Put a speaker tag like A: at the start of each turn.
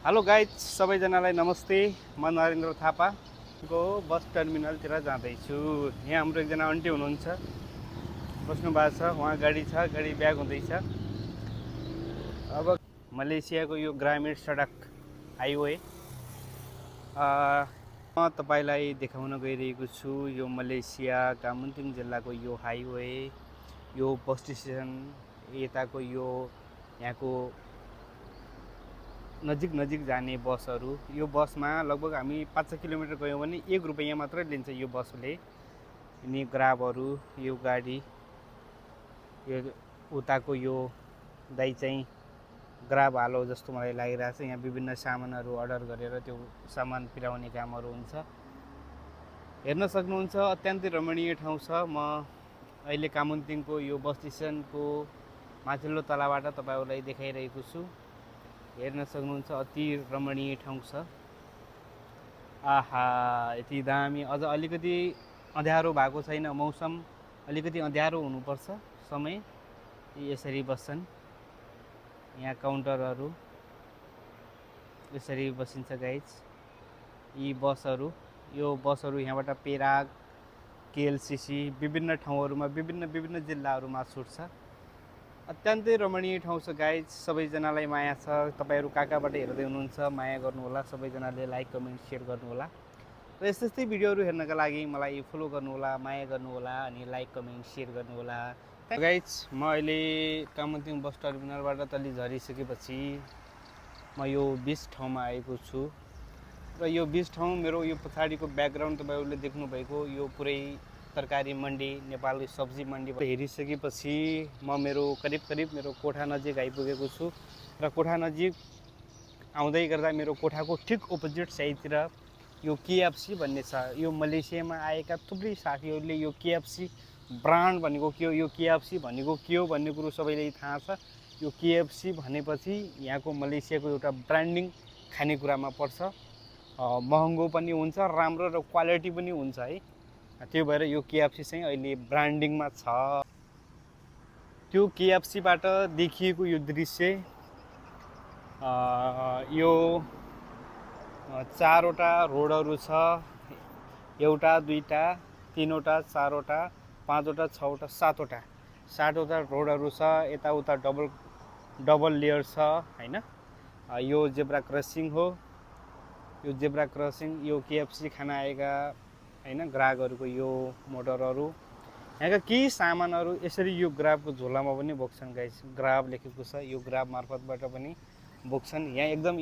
A: Hello guys सबैजनालाई नमस्ते। म नरेन्द्र थापाको बस टर्मिनलतिर जाँदैछु। यहाँ हाम्रो एकजना आन्टी हुनुहुन्छ, बस्नु भएको छ, उहाँ गाडी छ, गाडी ब्याग हुँदैछ। अब मलेसियाको यो ग्रामीण सडक हाइवे म तपाईँलाई देखाउन गइरहेको छु। यो मलेसिया कामुन्तिङ जिल्लाको यो हाइवे, यो बस स्टेसन, यताको यो यहाँको नजिक जाने बसहरू। यो बसमा लगभग हामी 5 किलोमिटर गयौँ भने 1 रुपैयाँ मात्रै लिन्छ यो बसले। अनि ग्राबहरू, यो गाडी, यो उताको यो दाइ चाहिँ ग्राब हालो जस्तो मलाई लागिरहेछ। यहाँ विभिन्न सामानहरू अर्डर गरेर त्यो सामान पुर्याउने कामहरू हुन्छ। हेर्न सक्नुहुन्छ, अत्यन्तै रमणीय ठाउँ छ। म अहिले कामुन्तिङको यो बस स्टेसनको माथिल्लो तलाबाट तपाईँहरूलाई देखाइरहेको छु। हेर्न सक्नुहुन्छ, अति रमणीय ठाउँ छ। आहा, यति दामी। अझ अलिकति अँध्यारो भएको छैन, मौसम अलिकति अँध्यारो हुनुपर्छ समय। यसरी बस्छन् यहाँ काउन्टरहरू, यसरी बसिन्छ गाइज। यी बसहरू, यो बसहरू यहाँबाट पेराक, केएलसीसी विभिन्न ठाउँहरूमा विभिन्न जिल्लाहरूमा छुट्छ। अत्यन्तै रमणीय ठाउँ छ गाइज। सबैजनालाई माया छ। तपाईँहरू कहाँबाट हेर्दै हुनुहुन्छ, माया गर्नुहोला। सबैजनाले लाइक कमेन्ट सेयर गर्नुहोला र यस्तै भिडियोहरू हेर्नका लागि मलाई फलो गर्नुहोला, माया गर्नुहोला, अनि लाइक कमेन्ट सेयर गर्नुहोला। गाइज, म अहिले कामुन्तिङ बस टर्मिनलबाट तल्ली झरिसकेपछि म यो 20 ठाउँमा आएको छु। र यो 20 ठाउँ मेरो यो पछाडिको ब्याकग्राउन्ड तपाईँहरूले देख्नुभएको यो पुरै तरकारी मन्डी, नेपालको सब्जी मन्डी हेरिसकेपछि म करिब मेरो कोठा नजिक आइपुगेको छु। र कोठा नजिक आउँदै गर्दा मेरो कोठाको ठिक अपोजिट साइडतिर यो केएफसी भन्ने छ। यो मलेसियामा आएका थुप्रै साथीहरूले यो केएफसी ब्रान्ड भनेको के हो, यो केएफसी भनेको के हो भन्ने कुरो सबैलाई थाहा छ। यो केएफसी भनेपछि यहाँको मलेसियाको एउटा ब्रान्डिङ खानेकुरामा पर्छ। महँगो पनि हुन्छ, राम्रो र क्वालिटी पनि हुन्छ है। त्यो भएर यो केएफसी चाहिँ अहिले ब्रान्डिङमा छ। त्यो केएफसीबाट देखिएको यो दृश्य, यो 4वटा रोडहरू छ। 1, 2, 3, 4, 5, 6, 7वटा रोडहरू छ। यताउता डबल लेयर छ हैन। यो जेब्रा क्रसिङ हो। यो जेब्रा क्रसिङ, यो केएफसी खान आएका हैन ग्राहकहरूको यो मोटरहरू, यहाँका केही सामानहरू यसरी यो ग्राबको झोलामा पनि बोक्छन् गाइस। ग्राब लेखेको छ, यो ग्राब मार्फतबाट पनि बोक्छन्। यहाँ एकदम